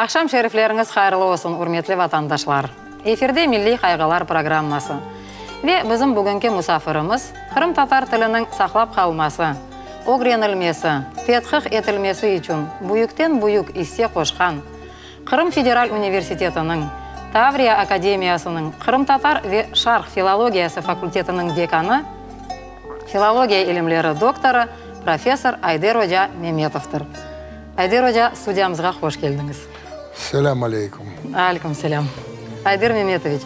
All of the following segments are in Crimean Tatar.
Aqşam şerifleriñiz hayırlı olsun, ürmetli vatandaşlar! Efirde Milliy qayğılar programması. Ve bizim bugünki musafirimiz, qırımtatar tiliniñ saqlap qalması, ögrenilmesi, tedqiq etilmesi içün büyükten-büyük isse qoşqan, Qırım federal universitetiniñ Tavriya akademiyasınıñ qırımtatar ve şarq filologiyası fakultetiniñ dekanı, filologiya ilimleri doktorı, professor Ayder oca Memetovdır. Ayder oca, studiyamızğa hoş keldiñiz. Selâm aleyküm. Aleyküm selâm. Ayder Memetoviç,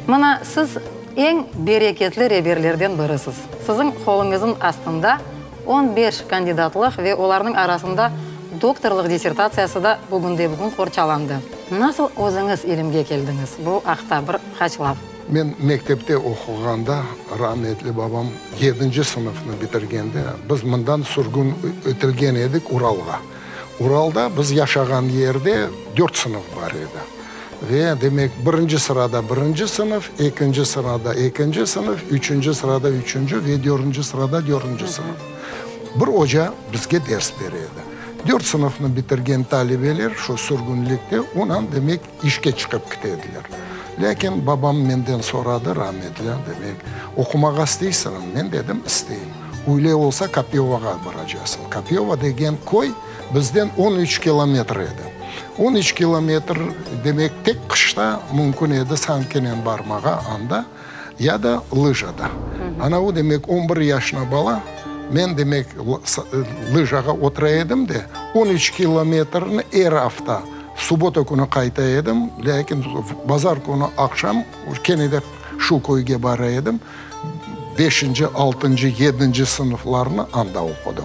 mına siz eñ bereketli reberlerden birisiz. Siziñ qoluñızıñ astında On beş kandidatlıq ve olarnıñ arasında doktorlıq dissertatsiyası da bugünde-bugün qorçalandı. Nasıl özüñiz ilimge keldiñiz? Bu aqta bir qaç laf. Men mektepte oquğanda, rametli babam yedinci sınıfnı bitirgende, biz mından sürgün etilgen edik Uralğa. Uralda biz yaşağan yerde dört sınıf bar edi. Ve, demek, birinci sırada birinci sınıf, ekinci sırada ekinci sınıf, üçünci sırada üçünci ve dördünci sırada dördünci sınıf. Bir oca bizge ders bere edi. Dört sınıfnı bitirgen talebeler şu sürgünlikte onan, demek, işke çıqıp kite ediler. Lâkin babam menden soradı, rametli, demek, oqumağa isteysiñmi? Men dedim, isteyim. Öyle olsa, Kopyovağa baracasıñ. Kopyova degen köy bizden on üç kilometr edi. On üç kilometr, demek, tek qışta mümkün edi sankinen barmağa anda, ya da lıjada. Ana o, demek, on bir yaşına bala, men, demek, lıjağa otura edim de, on üç kilometrni er afta, subbota künü qayta edim, lâkin bazar künü aqşam kene de şu köyge bara edim. Beşinci, altıncı, yedinci sınıflarnı anda oqudıq.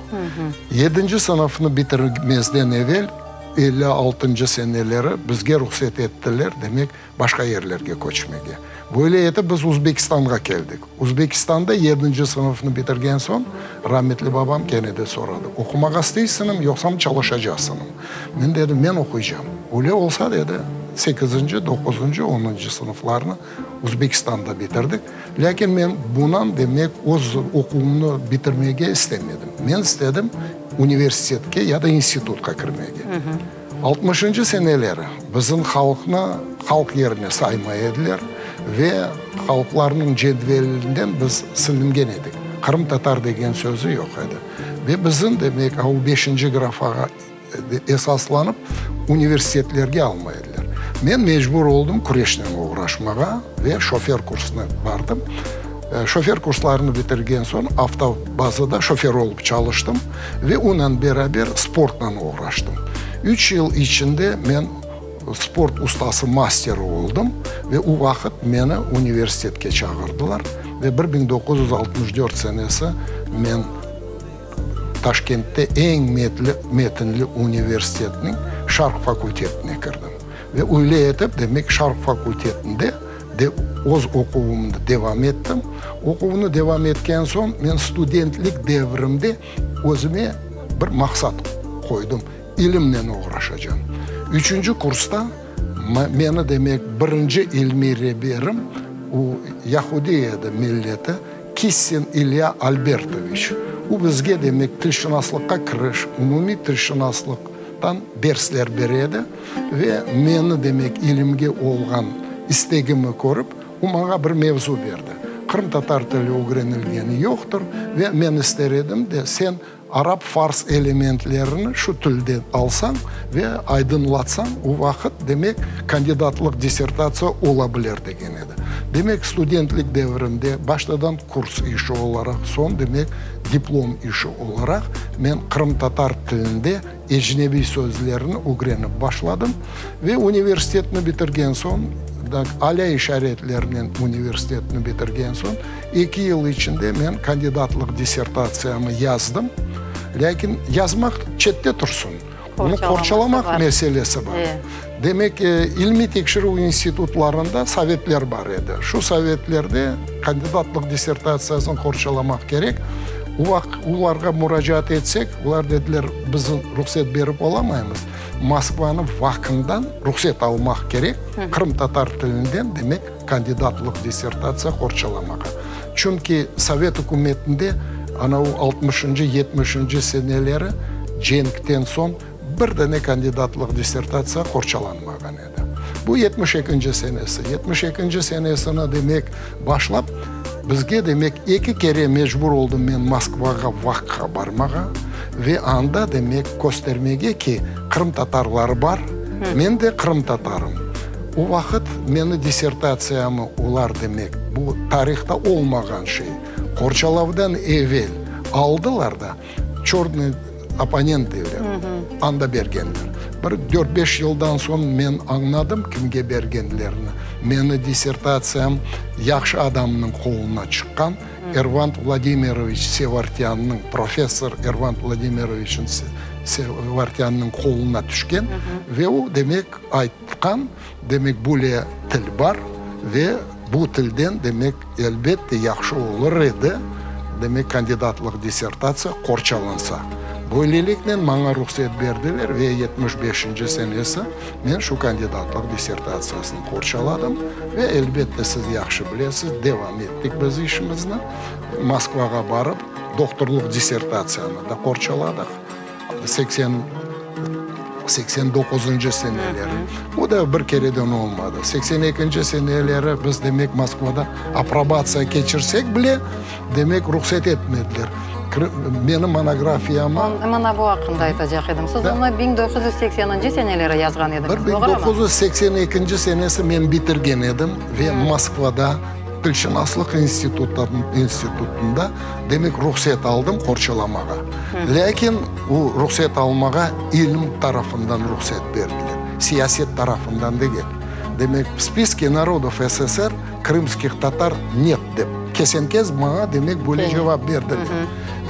Yedinci sınıfnı bitirmezden evel, 56-ncı seneleri, bizge ruhset ettiler, demek, başqa yerlerge köçmege. Böyle etip biz Uzbekistanğa keldik. Uzbekistanda yedinci sınıfnı bitirgen soñ, rametli babam kene de soradı, Oqumağa isteysiñmi, yoqsam çalışacaqsıñmı? Men dedim, men oquycam. Öyle olsa, dedi, sekizinci, doquzıncı, onuncı sınıflarnı Uzbekistanda bitirdik. Lâkin men bunan, demek, öz oquvımnı bitirmege istemedim. Men istedim universitetke ya da institutqa kirmege. Altmışıncı seneleri bizim halqnı halq yerine saymay ediler ve halqlarnıñ cedvelinden biz silingen edik. Qırımtatar degen sözü yoq edi. Ve bizim, demek, o beşinci grafağa esaslanıp, universitetlerge almay ediler. Men mecbur oldım küreşnen oğraşmağa ve şofer kursuna bardım. Şofer kurslarını bitirgen soñ, avtobazada şofer olıp çalıştım ve onen beraber sportnen oğraştım. Üç yıl içinde men sport ustası masteri oldım ve o vaqıt meni universitetke çağırdılar ve 1964 senesi men Taşkentte eñ metli, metinli universitetniñ Şarq fakultetine kirdim. Ve öyle etip, demek, Şarq fakultetinde de öz oquvımnı devam ettim. Oquvnı devam etken soñ, men studentlik devrimde özüme bir maqsat qoydım, ilimnen oğraşacam. Üçünci kursta meni, demek, birinci ilmiy reberim, o yahudiy edi milleti, Kissin İlya Albertoviç. O bizge, demek, tilşınaslıqqa kiriş, umumiy tilşınaslıqtan dersler bere edi ve meni, demek, ilimge olğan istegimi körip, o maña bir mevzu berdi, Qırımtatar tili ögrenilgeni yoqtır ve men ister edim de, sen Arap-fars elementlerini şu tilden alsañ ve aydınlatsañ, o vaqıt, demek, kandidatlıq dissertatsiya ola bilir, degen edi. Demek, studentlik devrinde baştadan kurs işi olaraq, soñ, demek, diplom işi olaraq men qırımtatar tilinde ecnebiy sözlerni ögrenip başladım ve universitetni bitirgen soñ, alâ işaretlernen universitetni bitirgen soñ, Eki yıl içinde men kandidatlıq dissertatsiyamı yazdım, lâkin yazmaq çette tursun, onı qorçalamaq meselesi bar. Demek, ilmiy tekşirüv institutlarında sovetler bar edi. Şu sovetlerde kandidatlıq dissertatsiyasını qorçalamaq kerek. O vaqıt olarğa muracaat etsek, olar dediler, biz ruhset berip olamaymız, Moskvanıñ VAKından ruhset almaq kerek, qırımtatar tilinden, demek, kandidatlıq dissertatsiya qorçalamağa. Çünki Sovet ükümetinde ana o altmışıncı, yetmişinci seneleri cenkten soñ. bir dane kandidatlıq dissertatsiya qorçalanmağan edi. Bu yetmiş ekinci senesi. Yetmiş ekinci senesini, demek, başlap, bizge, demek, eki kere mecbur oldım men Moskvağa VAK-qa barmağa ve anda, demek, köstermege ki, qırımtatarlar bar, men de qırımtatarım. O vaqıt meni dissertatsiyamı olar, demek, bu tarihta olmağan şey, qorçalavdan evel aldılar da, Çörnıy opponent deyler, anda bergenler. Bir dört-beş yıldan soñ men añladım kimge bergenlerini. Meni dissertatsiyam yahşı adamnıñ qoluna çıqqan, Ervand Vladimiroviç Sevartânnıñ, professor Ervand Vladimiroviçniñ Sevartânnıñ qoluna tüşken ve o, demek, aytqan, demek, böyle til bar ve Bu tilden, demek, elbette, yahşı olur edi, demek, kandidatlıq dissertatsiya qorçalansa. Böyleliknen maña ruhset berdiler ve 75-nci senesi men şu kandidatlıq dissertatsiyasını qorçaladım ve, elbette, siz yahşı bilesiz, devam ettik biz işimizni, Moskvağa barıp, doktorlıq dissertatsiyanı da qorçaladıq. 80, 89-ncı seneleri. O da bir kereden olmadı. 82-nci seneleri biz, demek, Moskvada aprobatsiya keçirsek bile, demek, ruhset etmediler. Menim monografiyama... Mına bu aqqında aytacaq edim. Siz onı 1980-nci seneleri yazğan ediñiz, doğrumı? 1982-nci senesi men bitirgen edim ve Moskvada Tilşınaslıq institutında, demek, ruhset aldım qorçalamağa. Lâkin o ruhset almağa ilim tarafından ruhset berdiler, siyaset tarafından degil. Demek, v spiske narodov SSR krımskih tatar net dep, kesen-kes maña, demek, böyle cevap berdiler.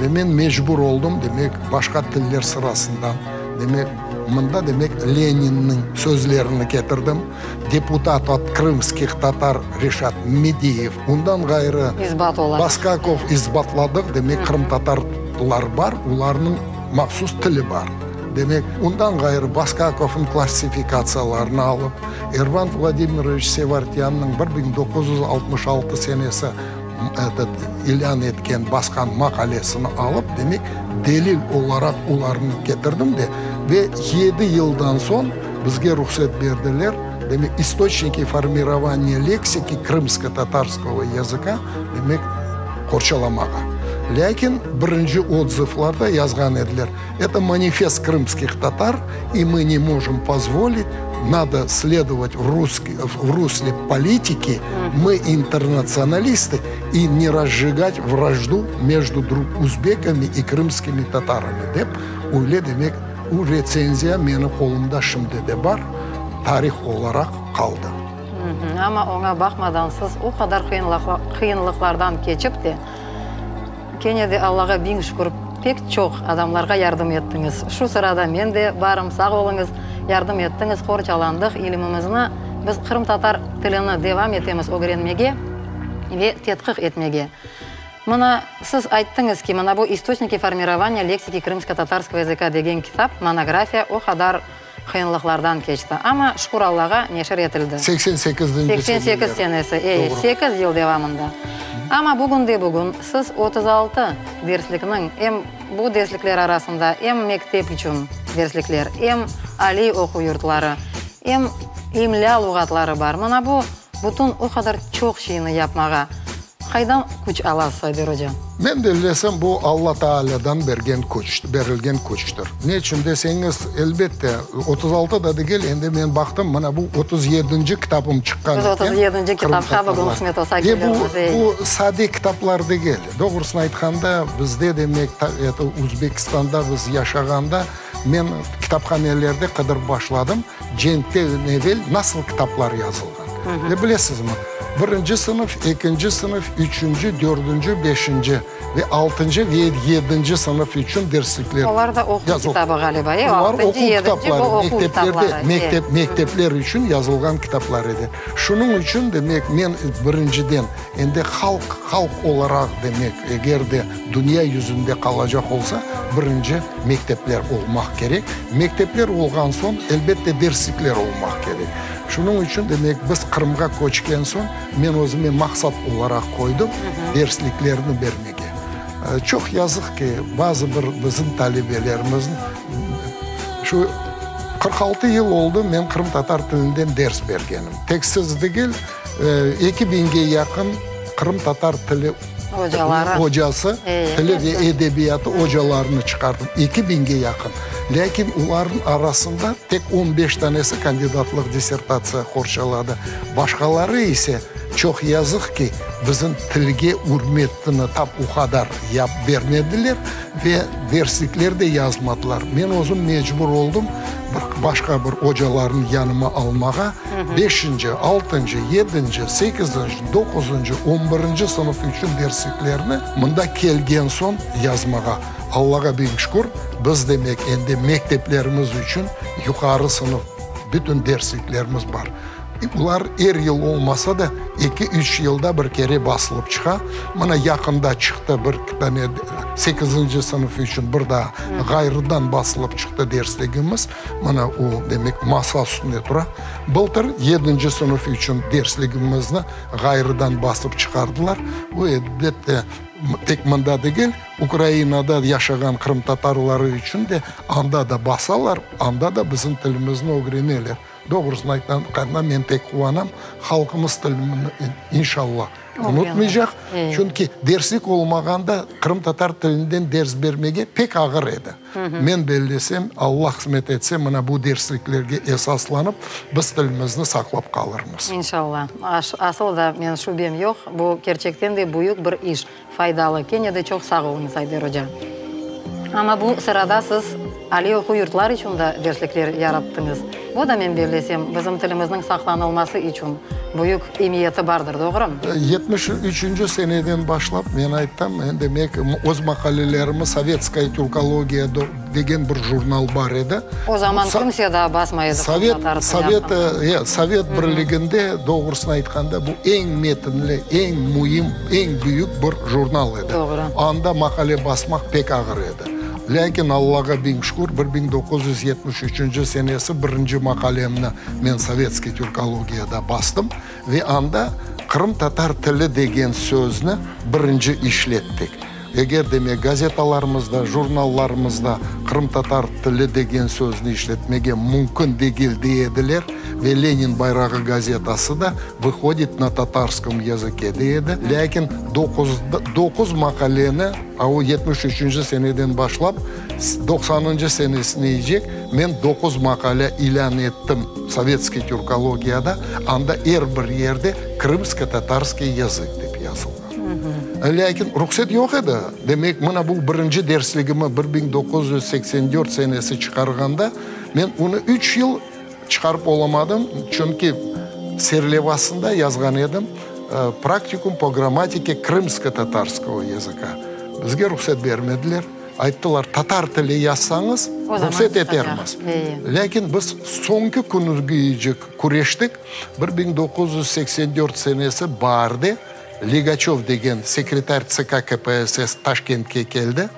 Ve men mecbur oldım, demek, başqa tiller sırasından, demek, mında, demek, Leninniñ sözlerini ketirdim. Deputat ot krımskih tatar Reşat Mediyev, ondan ğayrı İsbat olaraq. Baskakov isbatladıq, demek, qırımtatarlar bar, olarnıñ mahsus tili bar. Demek, ondan ğayrı Baskakovnıñ klassifikatsiyalarını alıp, Ervand Vladimiroviç Sevartânnıñ 1966 senesi etot, ilân etken, basqan maqalesini alıp, demek, delil olaraq olarnı ketirdim de, ve yedi yıldan soñ bizge ruhset berdiler, demek, İstoçniki formirovaniya leksiki krımsko-tatarskogo yazıka, demek, qorçalamağa. Lâkin birinci otzıvlarda yazğan ediler, Eto manifest krımskih tatar, i mı ne mojım pozvolit, nado sledovat v rusle politiki, mı internatsionalistı, i ne razjigat vrajdu mejdu uzbekami i krımskimi tatarami, dep, öyle demek, u retsenziya meni qolumda şimdi de bar, tarih olaraq qaldı. Amma oña baqmadan siz o qadar qıyınlıqlardan keçip de, Kene de Allağa biñ şükür, pek çoq adamlarğa yardım ettiñiz. Şu sırada men de barım, sağ oluñız, yardım ettiñiz, qorçalandıq, ilimimizni, biz qırımtatar tilini devam etemiz ögrenmege ve tedqiq etmege. Mına, siz ayttıñız ki, mına bu İstoçniki formirovaniya leksiki krımsko-tatarskogo yazıka degen kitap, monografiya o qadar qıyınlıqlardan keçti. Amma, şükür Allağa, neşir etildi. 88-nci 88 senesi, e, sekiz yıl devamında. Amma bugünde-bugün siz 36 derslikniñ, em bu derslikler arasında em mektep içün derslikler, em aliy oquv yurtları, em imlâ luğatları bar. Mına bu bütün o qadar çoq şeyni yapmağa Qaydan küç alasız, Ayder oca? Men bellesem, bu Alla Taalâdan bergen küç, berilgen küçtir. Ne içün deseñiz, elbette, 36 da degil, endi men baqtım, mına bu otuz yedinci kitabım çıqqan eken. Biz otuz yedinci kitapqa bugün qısmet olsa kelirmiz, ey. Ve bu, bu sade kitaplar degil. Doğrusını aytqanda, bizde, demek, Özbekistanda biz yaşağanda, men kitaphanelerde qıdırıp başladım, cenkten evel nasıl kitaplar yazılğan. Ve bilesizmi, birinci sınıf, ekinci sınıf, üçünci, dördünci, beşinci ve altıncı ve yedinci sınıf içün derslikler Olar da oquv kitabı ğaliba, e? Altıncı, yedinci bu oquv kitapları. Mektep, mektepler içün yazılğan kitaplar edi. Şunıñ içün, demek, men birinciden, endi halq, halq olaraq, demek, eger de dünya yüzünde qalacaq olsa, birinci mektepler olmaq kerek. Mektepler olğan soñ, elbette, derslikler olmaq kerek. Şunıñ içün, demek, biz Qırımğa köçken soñ, men özüme maqsat olaraq qoydım, dersliklerni bermege. Çoq yazıq ki, bazı bir bizim talebelerimizni. Şu 46 yıl oldı men qırımtatar tilinden ders bergenim. Tek siz degil, 2000-ge yaqın qırımtatar tili Ocaları. ocası, tili ve edebiyatı ocalarını çıqardım. 2000-ge yaqın. Lâkin olarnıñ arasında tek 15 tanesi kandidatlıq dissertatsiya qorçaladı. Başqaları ise, çoq yazıq ki, bizim tilge ürmetini tap o qadar yap bermediler ve derslikler de yazmadılar. Men özüm mecbur oldım bir başqa bir ocalarnı yanıma almağa, beşinci, altıncı, yedinci, sekizinci, doquzıncı, on birinci sınıf içün dersliklerni mında kelgen soñ yazmağa. Allağa biñ şükür, biz, demek, endi mekteplerimiz içün yuqarı sınıf bütün dersliklerimiz bar. Bular er yıl olmasa da, eki-üç yılda bir kere basılıp çıqa. Mına yaqında çıqtı bir dane sekizinci sınıf içün bir daa ğayrıdan basılıp çıqtı dersligimiz. Mına o, demek, masa üstünde tura. Bıltır yedinci sınıf içün dersligimizni ğayrıdan basıp çıqardılar. Bu, elbette, tek mında degil, Ukrainada yaşağan qırımtatarları içün de anda da basalar, anda da bizim tilimizni ögreneler. Doğrusını aytqanda, men pek quvanam, halqımız tilini, inşallah, unutmaycaq. Çünki derslik olmağanda qırımtatar tilinden ders bermege pek ağır edi. Men bellesem, Alla qısmet etse, mına bu dersliklerge esaslanıp, biz tilimizni saqlap qalırmız. İnşallah. Asıl da, men şübem yoq, bu kerçekten de büyük bir iş. Faydalı. Kene de çoq sağ oluñız, Ayder oca. Amma bu sırada siz aliy oquv yurtlar içün da derslikler yarattıñız. Bu da, men bellesem, bizim tilimizniñ saqlanılması içün büyük emiyeti bardır, doğrumı? 73-nci seneden başlap, men aytam, demek, öz maqalelerimi Sovetskaya türkologiya degen bir jurnal bar edi. O zaman kimse daa basmay edi qırımtatar tilini. Sovet, Sovet Birliginde, doğrusını aytqanda, bu eñ metinli, eñ müim, eñ büyük bir jurnal edi. Doğru. Anda maqale basmaq pek ağır edi. Lâkin, Allağa biñ şükür, 1973-nci senesi birinci maqalemni men Sovetskiy türkologiyada bastım ve anda qırımtatar tili degen sözni birinci işlettik. Eger, demek, gazetalarımızda, jurnallarımızda qırımtatar tili degen sözni işletmege mümkün degil dey ediler ve Lenin bayrağı gazetası da vıhodit na tatarskom yazıke dey edi, lâkin doquz maqaleni, a o 73-nci seneden başlap doqsanıncı senesineycek men doquz maqale ilân ettim Sovetskiy türkologiyada, anda er bir yerde krımsko-tatarskiy yazık dep yazılğan. Lâkin ruhset yoq edi. Demek, mına bu birinci dersligimi 1984 senesi çıqarğanda, men onı üç yıl çıqarıp olamadım, çünki serlevasında yazğan edim, Praktikum po grammatike krımsko-tatarskogo yazıka. Bizge ruhset bermediler. Ayttılar, tatar tili yazsañız, ruhset etermiz. Lâkin biz soñki künügeyce küreştik. 1984 senesi baarde Ligaçöv degen sekretar TSK KPSS Taşkentke keldi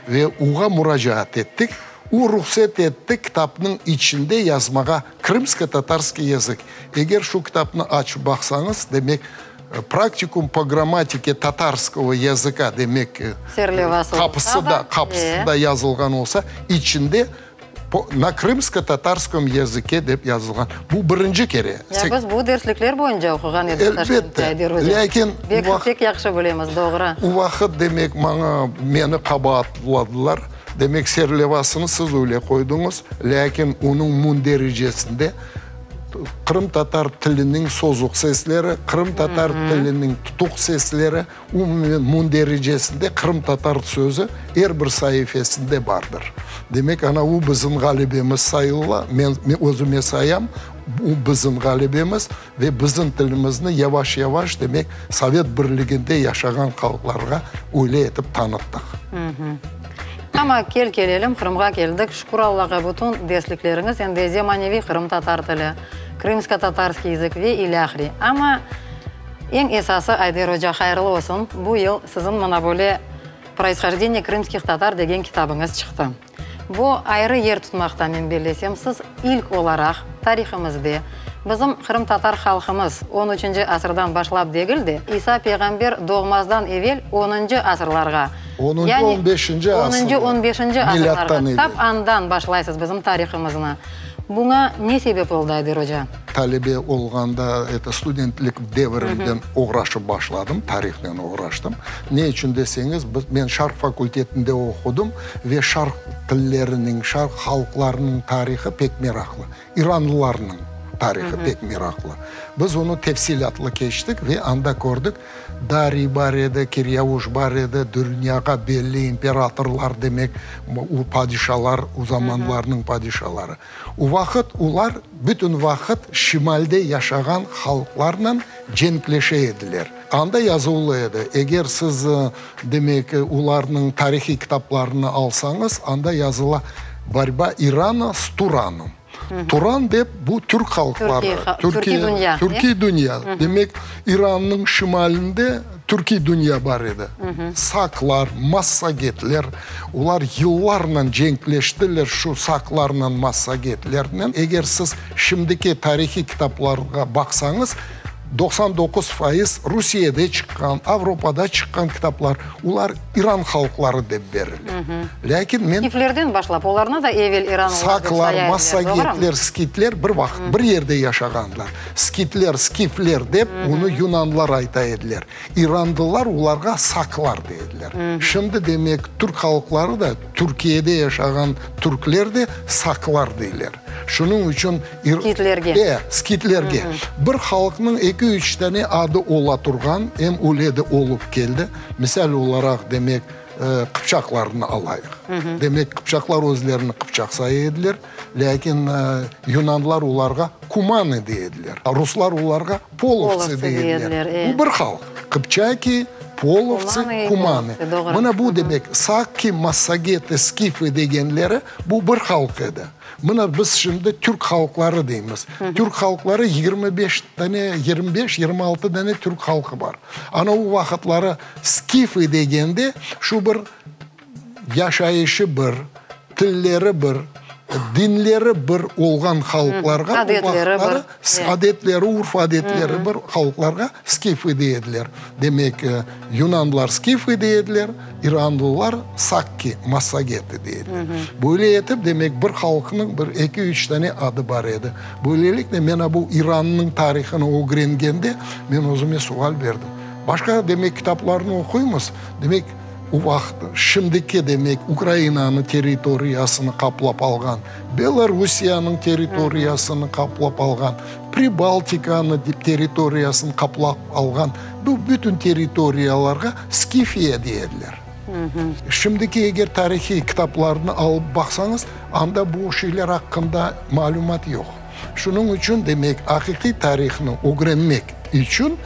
ve uğa muracaat ettik. U ruhset etti kitapnıñ içinde yazmağa Krımsko-tatarskiy yazık. Eger şu kitapnı açıp baqsañız, demek, Praktikum po grammatike tatarskogo yazıka demek, qapısı da, qapısında yazılğan olsa, içinde Na krımsko-tatarskom yazıke dep yazılğan. Bu birinci kere. Ya biz bu derslikler boyunca oquğan edik Taşkentte, Ayder oca. Lâkin Bek, pek yahşı bilemiz, doğru. O vaqıt, demek, maña, meni qabaatladılar. Demek, serlevasını siz öyle qoydıñız, lâkin onıñ mündericesinde qırımtatar tiliniñ sozuq sesleri, qırımtatar tiliniñ tutuq sesleri, Umumen mündericesinde qırımtatar sözü er bir saifesinde bardır. Demek, ana bu bizim ğalebemiz sayıla, men özüme sayam, bu bizim ğalebemiz ve bizim tilimizni yavaş-yavaş, demek, Sovet Birliginde yaşağan halqlarğa öyle etip tanıttıq. Amma kel-kelelim, Qırımğa keldik, şükür Allağa, bütün derslikleriñiz endi zemaneviy qırımtatar tili, krımsko-tatarskiy yazık ve ilâhre. Amma Eñ esası, Ayder oca, hayırlı olsun, bu yıl siziñ mına böyle Proishojdeniye krımskih tatar degen kitabıñız çıqtı. Bu ayrı yer tutmaqta, men bellesem, siz ilk olaraq tarihimizde bizim qırımtatar halqımız on üçünci asırdan başlap degil de, İsa peyğamber doğmazdan evel onuncı asırlarğa. Onuncu, Yani, on beşinci onuncu, asırlar, on beşinci milâttan asırlarğa, evel. tap andan başlaysız bizim tarihımıznı. Buña ne sebep oldı, Ayder oca? Talebe olğanda, eto, studentlik devirimden oğraşıp başladım, tarihnen oğraştım. Ne içün deseñiz, biz, men şarq fakultetinde oqudım ve şarq tilleriniñ, şarq halqlarınıñ tarihı pek meraqlı. İranlılarnıñ tarihı pek meraqlı. Biz onı tefsilâtlı keçtik ve anda kördik, Dariy bar edi, Kiryavuş bar edi, dünyağa belli imperatorlar, demek, o padişalar, o zamanlarnıñ padişaları. O vaqıt olar bütün vaqıt şimalde yaşağan halqlarnen cenkleşe ediler. Anda yazuvlı edi, eger siz, demek, olarnıñ tarihiy kitaplarını alsañız, anda yazıla, Borba İrana s Turanom. Turan dep, bu türk halqları, Türkiy dünya, türkiy dünya, demek, İrannıñ şimalinde türkiy dünya bar edi. Saklar, massagetler, olar yıllarnen cenkleştiler şu saklarnen, massagetlernen. Eger siz şimdiki tarihiy kitaplarğa baqsañız, 99% Rusiyede çıqqan, Avropada çıqqan kitaplar, olar İran halqları dep berile. Lâkin men. Skiflerden başlap, olarnı da evel iranlılar dep Saklar, saya ediler, doğrumı? massagetler, skitler bir vaqıt, bir yerde yaşağanlar. Skitler, skifler dep onı yunanlar ayta ediler. İranlılar olarğa saklar dey ediler. Şimdi, demek, türk halqları da, Türkiyede yaşağan türkler de saklar deyler. Şunıñ içün. Skitlerge. E, skitlerge. Bir halqnıñ eki-üç tane adı ola turğan, em öyle de olıp keldi. Misal olaraq, demek, qıpçaqlarnı alayıq. Demek, qıpçaqlar özlerini qıpçaq saya ediler, lâkin yunanlar olarğa kumanı dey ediler, ruslar olarğa polovtsı dey ediler. Bu bir halq, qıpçaki, polovtsı, kumanı. Mına bu demek, sakki, massageti, skifı degenleri, bu bir halq edi. Mına biz şimdi türk halqları deymiz. Türk halqları 25 dane, 25, 26 dane türk halqı bar. Ana o vaqıtları Skifı degende şu bir yaşayışı bir, tilleri bir, dinleri bir olğan halqlarğa o vaqıtları adetleri, urf-adetleri bir halqlarğa skifı dey ediler. Demek, yunanlar skifı dey ediler, iranlılar sakki, massageti dey ediler. Böyle etip, demek, bir halqnıñ bir eki-üç tane adı bar edi. Böylelikle, men bu İrannıñ tarihını ögrengende, men özüme sual berdim. Başqa, demek, kitaplarnı oquymız, demek, o vaqıt, şimdiki, demek, Ukrainanıñ territoriyasını qaplap alğan, Belorusiyanıñ territoriyasını qaplap alğan, Pribaltikanı territoriyasını qaplap alğan bu bütün territoriyalarğa Skifiya dey ediler. Şimdiki eger tarihiy kitaplarnı alıp baqsañız, anda bu şeyler aqqında malümat yoq. Şunıñ içün, demek, aqiqiy tarihnı ögrenmek içün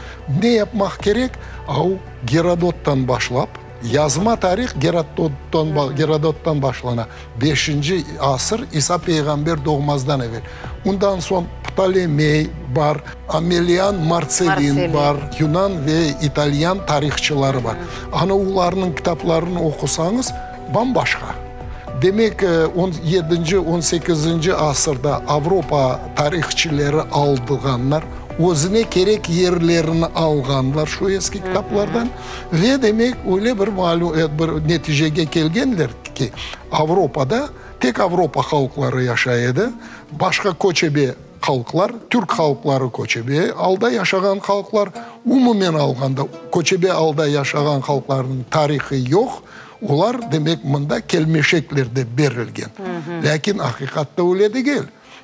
ne yapmaq kerek? Au, Gerodottan başlap, yazma tarih Gerodottan başlana, beşinci asır İsa peyğamber doğmazdan evel. Ondan soñ Ptolemey bar, Amelian Martselin bar, yunan ve italyan tarihçıları bar. Ana olarnıñ kitaplarını oqusañız, bam-başqa. Demek, on yedinci, on sekizinci asırda Avropa tarihçileri aldığanlar, özüne kerek yerlerini alğanlar şu eski kitaplardan ve, demek, öyle bir bir neticege kelgenler ki, Avropada tek Avropa halqları yaşay edi, başqa köçebe halqlar, türk halqları köçebe alda yaşağan halqlar, umumen alğanda köçebe alda yaşağan halqlarnıñ tarihı yoq, Olar, demek, mında kelmeşekler dep berilgen. Lâkin aqiqatta öyle degil.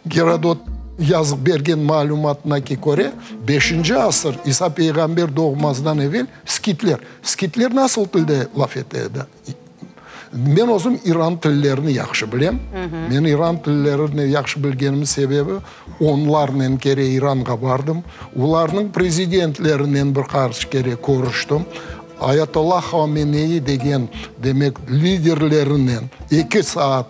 Gerodot yazıp bergen malümatına köre, beşinci asır İsa peyğamber doğmazdan evel skitler. Skitler nasıl tilde laf ete edi? Men özüm iran tillerini yahşı bilem. Men iran tillerini yahşı bilgenimin sebebi, onlarnen kere İranğa bardım, olarnıñ prezidentlerinen bir qaç kere körüştim. Ayatollah Hamenei degen, demek, liderlerinen eki saat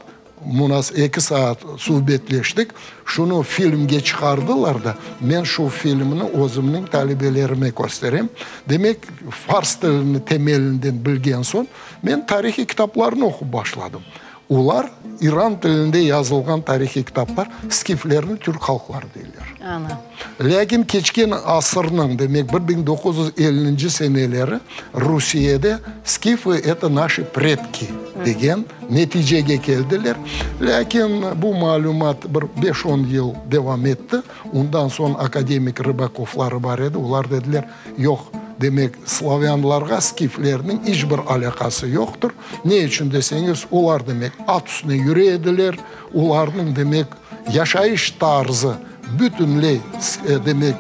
eki saat subetleştik. Şunı filmge çıqardılar da, men şu filmni özümniñ talebelerime kösterem. Demek, fars tilini temelinden bilgen soñ, men tarihiy kitaplarnı oqup başladım. Olar, İran tilinde yazılğan tarihiy kitaplar, skiflerni türk halqları deyler. Ana. Lâkin keçken asırnıñ, demek, 1950-nci seneleri Rusiyede skifı eto naşi predki degen neticege keldiler. Lâkin bu malümat bir beş-on yıl devam etti. Ondan soñ akademik Rıbakovları bar edi, olar dediler, yoq, demek, slavânlarğa skiflerniñ iç bir alâqası yoqtır. Ne içün deseñiz, olar, demek, at üstüne yüre ediler, olarnıñ, demek, yaşayış tarzı bütünley, demek,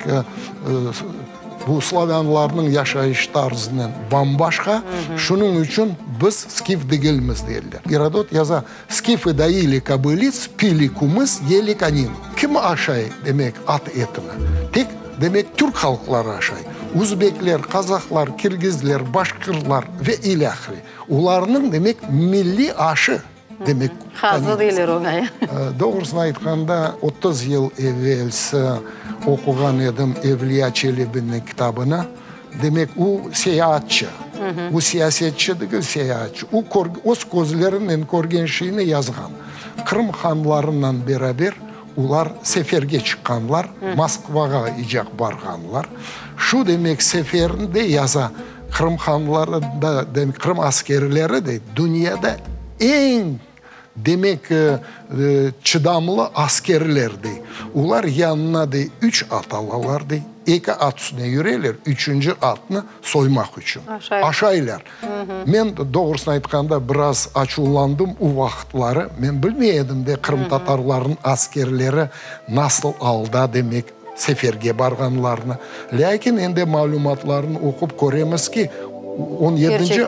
bu slavânlarnıñ yaşayış tarzınen bam-başqa, şunıñ içün biz skif degilmiz, dediler. Gerodot yaza, Skifı doili kobılits, pili kumıs, yeli koninu. Kim aşay, demek, at etini? Tek, demek, türk halqları aşay. Uzbekler, qazahlar, kirgizler, başqırlar ve ilâhre. Olarnıñ, demek, milliy aşı, demek, Qazı deyler oña, ya? Doğrusını aytqanda, 30 yıl evelsi oquğan edim Evliya Çelebiniñ kitabını. Demek, o seyaatçı. O siyasetçi degil, seyaatçı. O öz közlerinen körgen şeyni yazğan. Qırım hanlarınan beraber olar seferge çıqqanlar, Moskvağa icaq barğanlar. Şu, demek, seferinde yaza, Qırım hanları da, demek, Qırım askerleri de dünyada eñ Demek, çıdamlı askerler, dey. Olar yanına, dey, üç at alalar, dey. Eki at üstüne yüreler, üçünci atnı soymaq içün. Aşaylar. Men, doğrusını aytqanda, biraz açuvlandım o vaqıtları. Men bilmey edim de, qırımtatarlarnıñ askerleri nasıl alda, demek, seferge barğanlarını. Lâkin endi malümatlarnı oqup köremiz ki, on yedinci,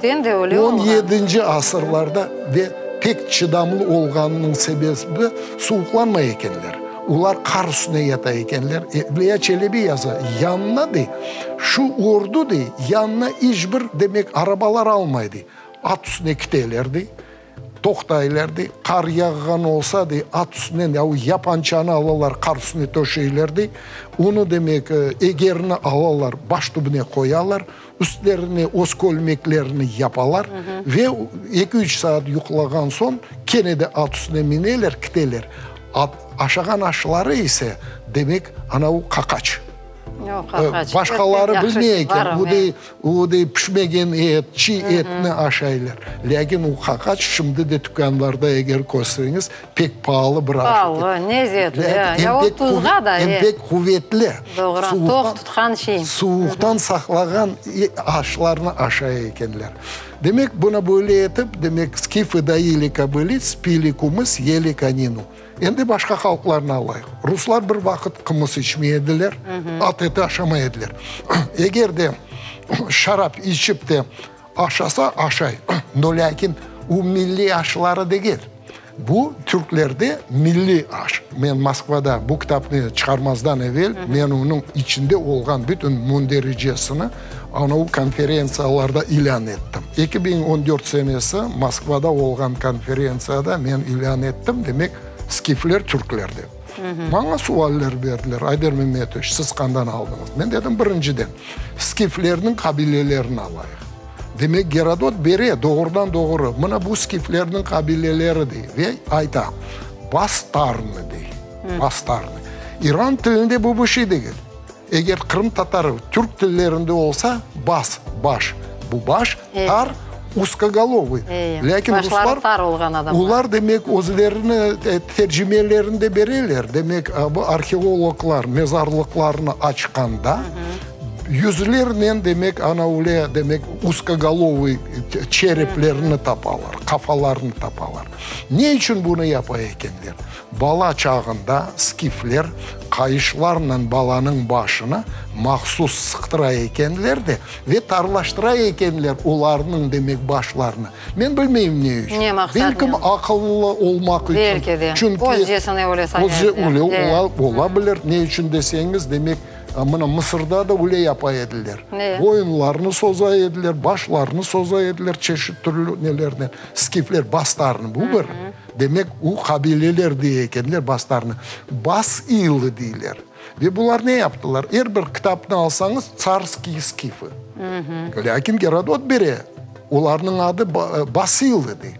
on yedinci asırlarda ve pek çıdamlı olğanınıñ sebebi suvuqlanmay ekenler. Olar qar üstüne yata ekenler. Evliya Çelebi yaza, yanına, dey, şu ordu, dey, yanına iç bir, demek, arabalar almay, dey. At üstüne kiteler, dey. Toqtaylar, dey, qar yağğan olsa, dey, at üstünden ya o yapançanı alalar, qar üstüne töşeyler, dey. Onı, demek, egerini alalar, baş tübüne qoyalar, üstlerine öz kölmeklerini yapalar ve eki-üç saat yuqlağan soñ kene de at üstüne mineler, kiteler. At, aşağan aşları ise, demek, ana o qaqaç. Başqaları bilmey eken, o dey, o dey pişmegen et, çiy etni aşaylar. Lâkin o qaqaç şimdi de tükânlarda eger körseñiz, pek paalı bir aş. Paalı, lezetli. Ya o tuzğa da. Em pek quvetli. Doğru, toq tutqan şey. Suvuqtan saqlağan aşlarnı aşay ekenler. Demek, bunı böyle etip, demek, skifı doili kobılits, pili kumıs, yeli koninu. Endi başqa halqlarnı alayıq. Ruslar bir vaqıt qımız içmey ediler, at eti aşamay ediler. Eger de şarap içip de aşasa, aşay. No lâkin o milliy aşları degil. Bu türklerde milliy aş. Men Moskvada bu kitapnı çıqarmazdan evel, men onıñ içinde olğan bütün mündericesini anavı konferentsiyalarda ilân ettim. 2014 senesi Moskvada olğan konferentsiyada men ilân ettim, demek, skifler türkler dep. Maña sualler berdiler, Ayder Memetoviç, siz qandan aldıñız? Men dedim, birinciden, skiflerniñ qabilelerini alayıq. Demek, Gerodot bere doğrudan-doğru, mına bu skiflerniñ qabileleri dey ve ayta, bastarnı dey, bastarnı. İran tilinde bu bir şey degil. Eger qırımtatar, türk tillerinde olsa, bas, baş, bu baş, tar, uzkogolovıy. Lâkin ruslar, tar olğan adamlar. Olar, demek, özlerini tercimelerinde bereler. Demek, bu arheologlar mezarlıqlarnı açqanda, yüzlernen, demek, ana öyle, demek, uzkogolovıy çereplerini tapalar, qafalarını tapalar. Ne içün bunı yapa ekenler? Bala çağında skifler qayışlarnen balanıñ başını mahsus sıqtıra ekenler de ve tarlaştıra ekenler olarnıñ, demek, başlarını. Men bilmeyim ne içün. Ne maqsadnen? Belkim aqıllı olmaq içün. Belki de. Çünki Özcesine öyle saya Özce ediler. öyle ola, ola bilir. Ne içün deseñiz, demek, mına Mısırda da öyle yapa ediler. Ne? Boyunlarını soza ediler, başlarını soza ediler çeşit türlü nelernen. Skifler bastarını, bu bir. Demek, u qabileler dey ekenler bastarnı. Bas iylı deyler. Ve bular ne yaptılar? Er bir kitapnı alsañız, tsarskiy skifı. Lâkin Gerodot bere, olarnıñ adı Basıylı dey.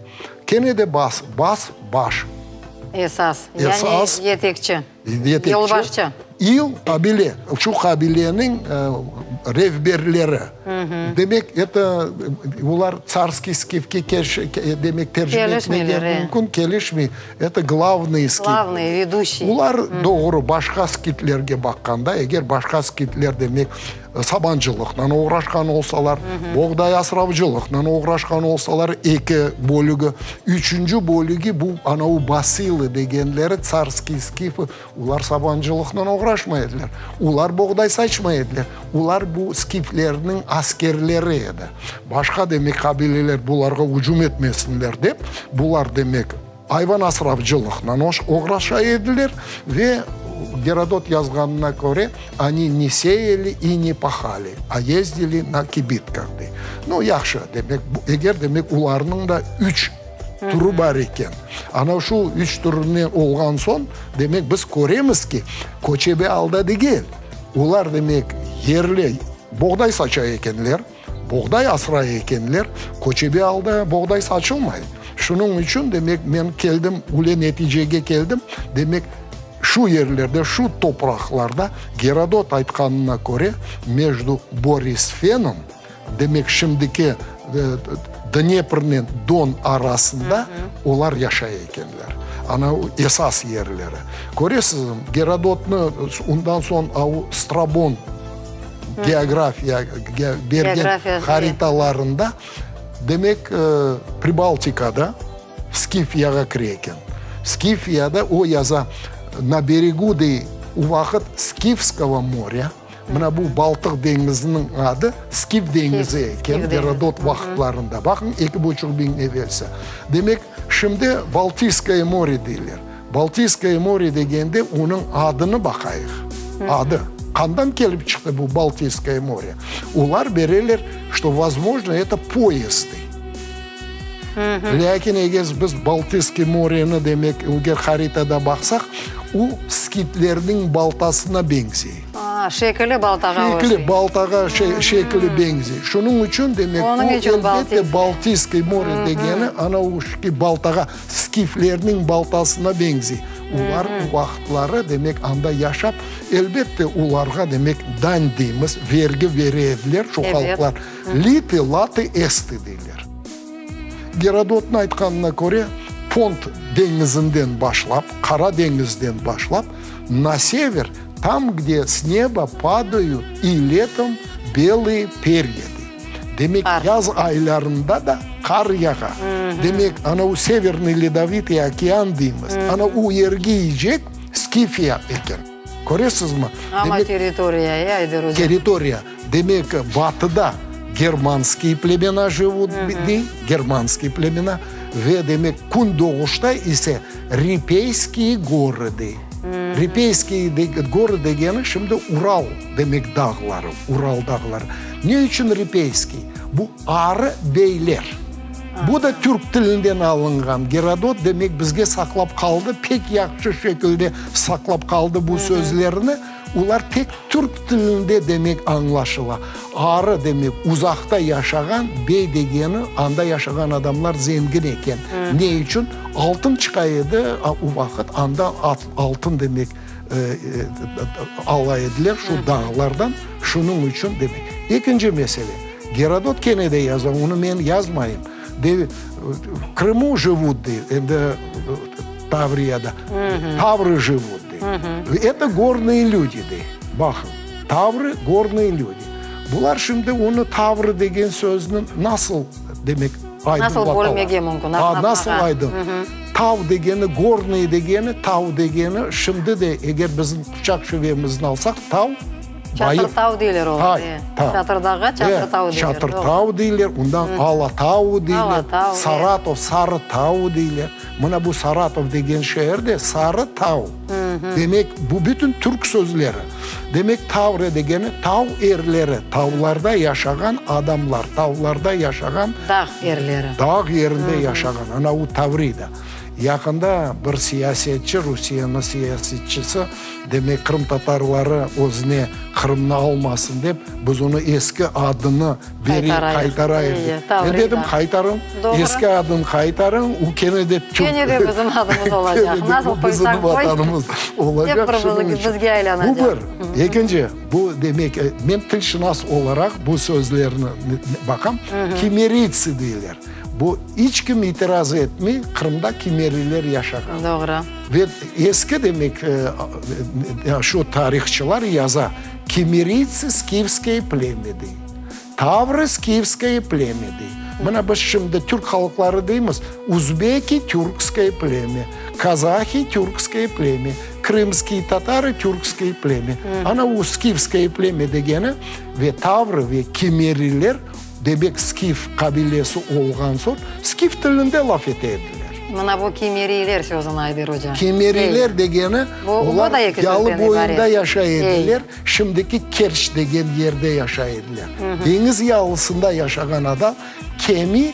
Kene de bas, bas, baş. Esas, yani yetekçi, yolbaşçı. İl, qabile, şu qabileniñ rehberleri. Demek, eto, olar tsarskiy skifke demek, tercime etmege mümkün, kelişmey. Eto glavnıy skit. Glavnıy, veduşiy. Olar doğru, başqa skitlerge baqqanda, eger başqa skitler, demek, sabancılıqnen oğraşqan olsalar, boğday asravcılıqnen oğraşqan olsalar, eki bölügi. Üçünci bölügi bu anavı basılı degenleri, tsarskiy skifı, olar sabancılıqnen oğraşmay ediler, olar boğday saçmay ediler, olar bu skiflerniñ askerleri edi. Başqa, demek, qabileler bularğa ücüm etmesinler dep, bular, demek, Ayvan asravcılıqnen oğraşa ediler ve, Gerodot yazğanına köre, oni ne seyali i ne pahali, a yezdili na kibitkah, dey. Nu, yahşı, demek, eger, demek, olarnıñ da üç türü bar eken. Ana şu üç türüne olğan soñ, demek, biz köremiz ki, köçebe alda degil, olar, demek, yerli boğday saça ekenler, Boğday asray ekenler, köçebe alda boğday saçılmay. Şunıñ içün, demek, men keldim, üle neticege keldim, demek, şu yerlerde, şu topraqlarda, Gerodot aytqanına köre, mejdu Borisfenom, demek, şimdiki Dneprnen Don arasında olar yaşay ekenler. Ana esas yerleri. Köresizmi, Gerodotnı, ondan soñ Strabon, geografiya bergen haritalarında, demek, Pribaltikada Skifiyağa kire eken. Skifiyada o yaza, na beregu, dey, o vaqıt Skifskogo morya, mına bu Baltıq deñiziniñ adı Skif deñizi eken Gerodot vaqıtlarında. Baqıñ, eki buçuq biñ evelsi. Demek, şimdi Baltiyskoye more deyler. Baltiyskoye more degende onıñ adını baqayıq. Adı. Qandan kelip çıqtı bu Baltiyskoye more? Olar bereler, çto vozmojno, eto poyezd dey. Lâkin eger biz Baltiyskiy moreni, demek, eger haritada baqsaq, o skitlerniñ baltasına beñzey. Şekili baltağa oşay. Şekili baltağa şekili beñzey. Şunıñ içün, demek, o elbette Baltiyskiy more degeni, ana o baltağa. Skiflerniñ baltasına beñzey. Olar o vaqıtları, demek, anda yaşap, elbette, olarğa, demek, dañ deymiz, vergi bere ediler şu halqlar. Liti, latı, esti deyler. Gerodotnıñ aytqanına köre, Pont deñizinden başlap, Qara deñizden başlap, na sever, tam gde s neba padayut i letom belıye perya dey. Demek, yaz aylarında da qar yağa. Demek, ana o Severniy Ledovitiy okean deymiz, ana o yerge yiycek Skifiya eken. Köresizmi? Amma territoriya, e, Ayder oca? Territoriya. Demek, batıda germanskiy plemena jivut, dey, germanskiy plemena, ve, demek, kündoğuşta ise Ripeyskiy gorı, dey. Ripeyskiy gorı degeni şimdi Ural, demek, dağları, Ural dağları. Ne içün Ripeyskiy? Bu arı beyler. Bu da türk tilinden alınğan. Gerodot, demek, bizge saqlap qaldı, pek yahşı şekilde saqlap qaldı bu sözlerni. Olar tek türk tilinde, demek, añlaşıla. Arı, demek, uzaqta yaşağan, bey degeni, anda yaşağan adamlar zengin eken. Ne içün? Altın çıqa edi o vaqıt, anda altın, demek, ala ediler şu dağlardan, şunıñ içün, demek. Ekinci mesele, Gerodot kene de yaza, onı men yazmayım, de, Krımu jivut, dey, endi Tavriyada, tavrı jivut, dey. Eto gornıye lüdi, dey. Baqıñ, tavrı, gornıye lüdi. Bular şimdi onı tavrı degen sözni nasıl, demek, Nasıl bölmege mümkün, añlatmağa? Nasıl aydın? Tav degeni, gornıy degeni, tav degeni, şimdi de eger bizim Quçaq şivemizni alsaq, tav, bayır. Çatır tav deyler olar. Tay, tav. Çatırdağğa Çatır tav deyler. Çatır tav deyler, ondan Ala tavu deyler, Saratov, Sarı tav deyler. Mına bu Saratov degen şeer de Sarı tav. Demek, bu bütün türk sözleri. Demek, Tavriya degeni tav erleri, tavlarda yaşağan adamlar, tavlarda yaşağan. Dağ erleri. Dağ yerinde yaşağan, ana u Tavrida. Yaqında bir siyasetçi, Rusiyeniñ siyasetçisi, demek qırımtatarları özüne Qırımnı almasın dep, biz onı eski adını bereyik, qaytarayıq dep. Men dedim, qaytarıñ, eski adını qaytarıñ, o kene de türk. Kene de bizim adımız olacaq. Nasıl qoysañ qoy, Kene de bizim vatanımız olacaq. Hep bir bizge aylanacaq. Bu bir. Ekinci, bu demek, men tilşınas olaraq bu sözlerni baqam, kimeriytsi deyler. Bu iç kim itiraz etmey, Qırımda kimeriyler yaşağan. Doğru. Ve eski, demek, şu tarihçılar yaza, Kimeriytsi skifskoye plemya dey, tavrı skifskoye plemya dey. Mına biz şimdi türk halqları deymiz, uzbeki türkskoye plemya, kazahi türkskoye plemya, krımskiy tatarı türkskoye plemya. Ana o skifskoye plemya degeni ve tavrı ve kimeriyler Demek, skif qabilesi olğan soñ, skif tilinde laf ete ediler. Mına bu kimeriyler sözüni Ayder oca. Kimeriyler degeni, olar yalı boyunda yaşay ediler, şimdiki Kerç degen yerde yaşay ediler. Deñiz yalısında yaşağan adam kemi,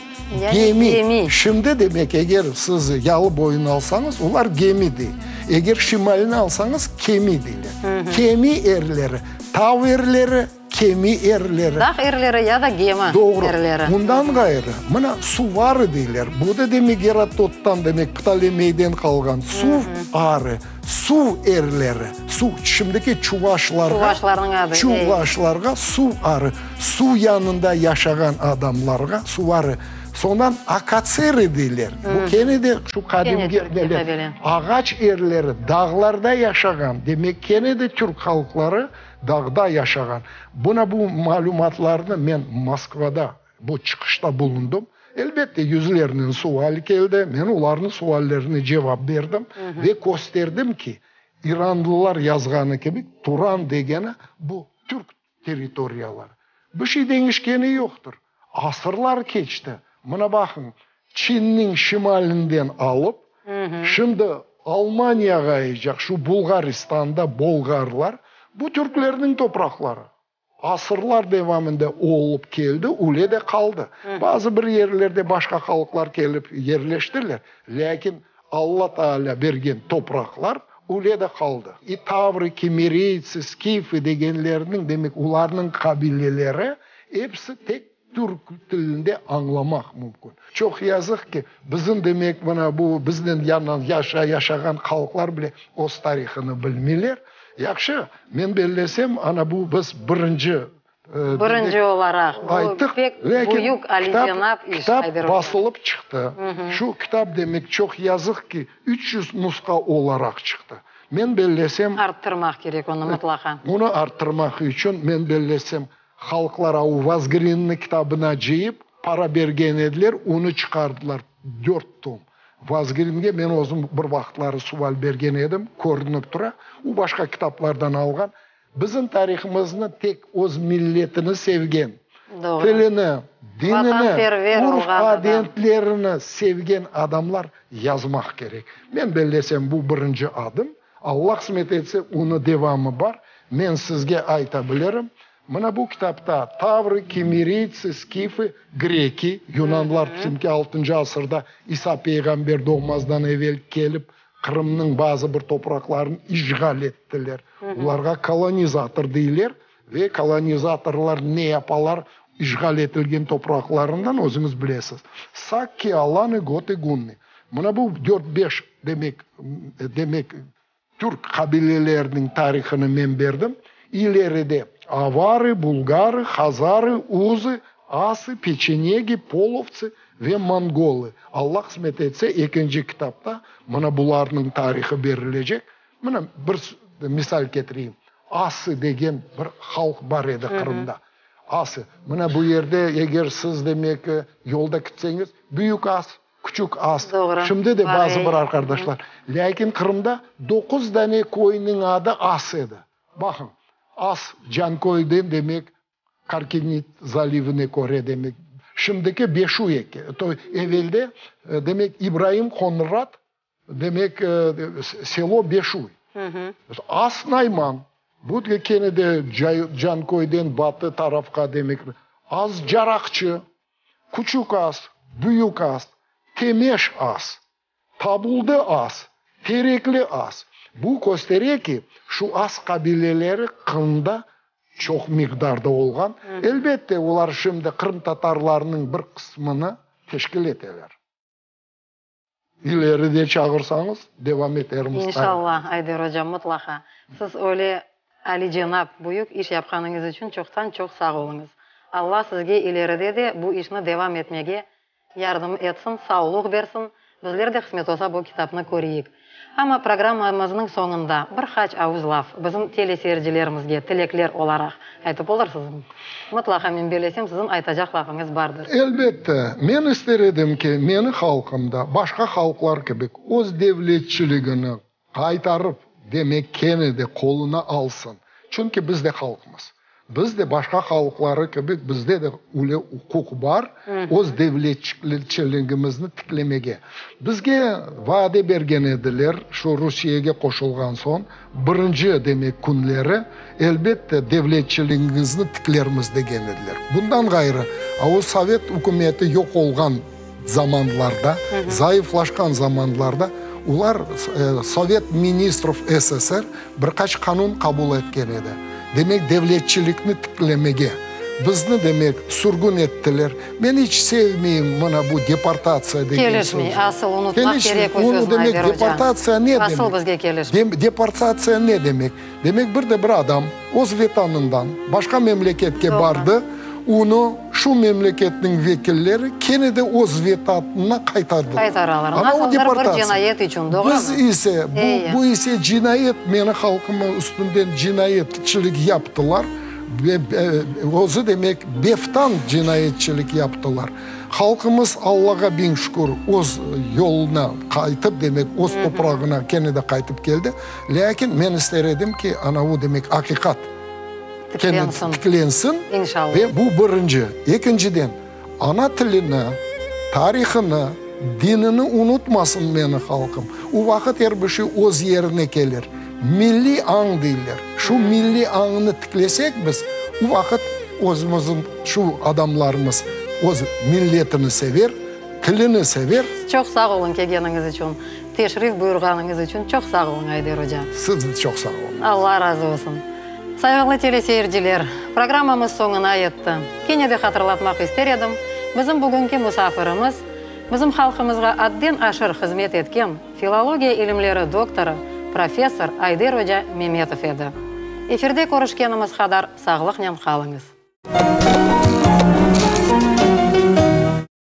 gemi. Şimdi, demek, eger siz yalı boyunı alsañız, olar gemi dey. Eger şimalini alsañız, kemi deyler. Kemi erleri, tav erleri. Kemi erleri. Dağ erleri ya da gemi erleri. Doğru. Bundan ğayrı, mına, suvarı deyler. Bu da demek Gerodottan, demek Ptolemeyden qalğan suv arı, suv erleri, suv, şimdiki çuvaşlarğa, Çuvaşlarnıñ adı, ey. Çuvaşlarğa suv arı, suv yanında yaşağan adamlarğa suvarı. Soñdan akatseri deyler. Bu kene de şu qadimgi neler. Ağaç erleri, dağlarda yaşağan, demek kene de türk halqları Dağda yaşağan. Buna bu malümatlarnı men Moskvada bu çıqışta bulundım. Elbette, yüzlernen sual keldi, men olarnıñ suallerine cevap berdim ve kösterdim ki, iranlılar yazğanı kibi, Turan degeni bu türk territoriyaları. Bir şey deñişkeni yoqtır. Asırlar keçti. Mına baqıñ, Çinniñ şimalinden alıp, şimdi Almaniyağa şu Bulğaristanda bolğarlar, bu türklerniñ topraqları. Asırlar devamında olıp keldi, öyle de qaldı. Bazı bir yerlerde başqa halqlar kelip yerleştiler, lâkin Alla Taalâ bergen topraqlar öyle de qaldı. İ tavrı, kimeriytsi, skifı degenlerniñ, demek, olarnıñ qabileleri episi tek Türk tilinde añlamaq mümkün. Çoq yazıq ki, bizim, demek, mına bu biznen yanan yaşa yaşağan halqlar bile öz tarihını bilmeyler. Yahşı, men bellesem, ana bu biz birinci, Birinci olaraq, bu ayttıq, pek lâkin büyük alicenap iş, kitap Ayder oca. basılıp çıqtı. Şu kitap, demek, çoq yazıq ki, 300 nusqa olaraq çıqtı. Men bellesem. Arttırmaq kerek onı mıtlaqa. Onı arttırmaq içün, men bellesem, Halqlar au Vazgrinni kitabına cıyıp, para bergen ediler, onı çıqardılar, dört tom. Vazgringe men özüm bir vaqıtları sual bergen edim, körünip tura, o başqa kitaplardan alğan. Bizim tarihımıznı tek öz milletini sevgen, tilini, dinini, urf-adetlerini sevgen adamlar yazmaq kerek. Men bellesem, bu birinci adım. Alla qısmet etse, onı devamı bar. Men sizge ayta bilirim, mına bu kitapta tavrı, kimeriytsi, skifı, greki, yunanlar, çünki altıncı asırda İsa peyğamber doğmazdan evel kelip, Qırımnıñ bazı bir topraqlarını işğal ettiler. Olarğa kolonizator deyler ve kolonizatorlar ne yapalar işğal etilgen topraqlarından, özüñiz bilesiz. Sakki, alanı, gotı, gunnı. Mına bu dört-beş, demek, demek, türk qabileleriniñ tarihını men berdim. İleride avarı, bulgarı, hazarı, uzı, ası, peçenegi, polovtsı ve mongolı. Alla qısmet etse, ekinci kitapta mına bularnıñ tarihı berilecek. Mına bir misal ketireyim. Ası degen bir halq bar edi Qırımda. Ası. Mına bu yerde eger siz, demek, yolda kitseñiz, Büyük As, Küçük As. Doğru. Şimdi de Var, bazı ey. bir arqardaşlar. Lâkin Qırımda doquz dane köyniñ adı As edi. Baqıñ, As, Canköyden, demek, Karkinit zalivine köre, demek, şimdiki Beşuyeke, to evelde, demek, İbraim Qoñrat, Demek, selo Beşuy. As Nayman, bu kene de Canköyden batı tarafqa, demek, As Caraqçı, Küçük As, Büyük As, Temeş As. Tabuldı az, terekli az. Bu köstere ki, şu az qabileleri Qırımda çoq miqdarda olğan. Elbette, olar şimdi qırımtatarlarnıñ bir qısmını teşkil eteler. İleride çağırsañız, devam etermiz. İnşallah, Ayder ocam, mıtlaqa. Siz öyle alicenap, büyük iş yapqanıñız içün çoqtan-çoq sağ oluñız. Alla sizge ileride de bu işni devam etmege Yardım etsin, savluq bersin, bizler de qısmet olsa bu kitapnı köreyik. Amma programmamıznıñ soñunda bir qaç avuz laf bizim teleseyircilerimizge tilekler olaraq aytıp olursızmı? Mıtlaqa men bellesem siziñ aytacaq lafıñız bardır. Elbette, men ister edim ki, meni halqım da başqa halqlar kibi öz devletçiligini Qaytarıp, demek, kene de qoluna alsın. Çünki biz de halqmız. Biz de başqa halqları kibi, bizde de öyle uquq bar, öz devletçiligimizni tiklemege. Bizge vade bergen ediler, şu Rusiyege qoşulğan soñ, birinci, demek, künleri, elbette, devletçiligiñizni tiklermiz degen ediler. Bundan ğayrı, a o sovet ükümeti yoq olğan zamanlarda, zayıflaşqan zamanlarda olar, Sovet ministrov SSR, bir qaç qanun qabul etken edi. Demek, devletçilikni tiklemege. Bizni, demek, sürgün ettiler. Men iç sevmeyim mına bu deportatsiya degen sözni. Kelişmey, asıl unutmaq kerek o sözni, Ayder oca. Deportatsiya ne demek? Asıl bizge kelişmey. Deportatsiya ne demek? Demek, bir de bir adam öz vetanından başqa memleketke bardı, onı şu memleketniñ vekilleri kene de öz vetanına qaytardılar. Qaytaralar. Nasıldır bir cinayet içün, doğrumı? Biz ise, bu, bu ise cinayet, meni halqımın üstünden cinayetçilik yaptılar, özü demek, beftan cinayetçilik yaptılar. Halqımız, Allağa biñ şükür, öz yoluna qaytıp, demek, öz toprağına kene de qaytıp keldi. Lâkin men ister edim ki, anavu, demek, aqiqat Tiklensin. tiklensin. İnşallah. Ve bu birinci. Ekinciden, ana tilini, tarihını, dinini unutmasın meni halqım. O vaqıt er bir şey öz yerine kelir. Milliy añ deyler. Şu milliy añnı tiklesek biz, o vaqıt özümizin şu adamlarımız öz milletini sever, tilini sever. Çoq sağ oluñ kelgeniñiz içün. Teşrif buyurğanıñız içün çoq sağ oluñ, Ayder oca. Siz de çoq sağ oluñ. Alla razı olsun. Sayğılı teleseyirciler, programmamız soñuna yetti. Kene de hatırlatmaq ister edim, bizim bugünki musafirimiz, bizim halqımızğa adden aşır hızmet etken filologiya ilimleri doktorı, professor Ayder oca Memetov edi. Efirde körüşkenimiz qadar sağlıqnen qalıñız.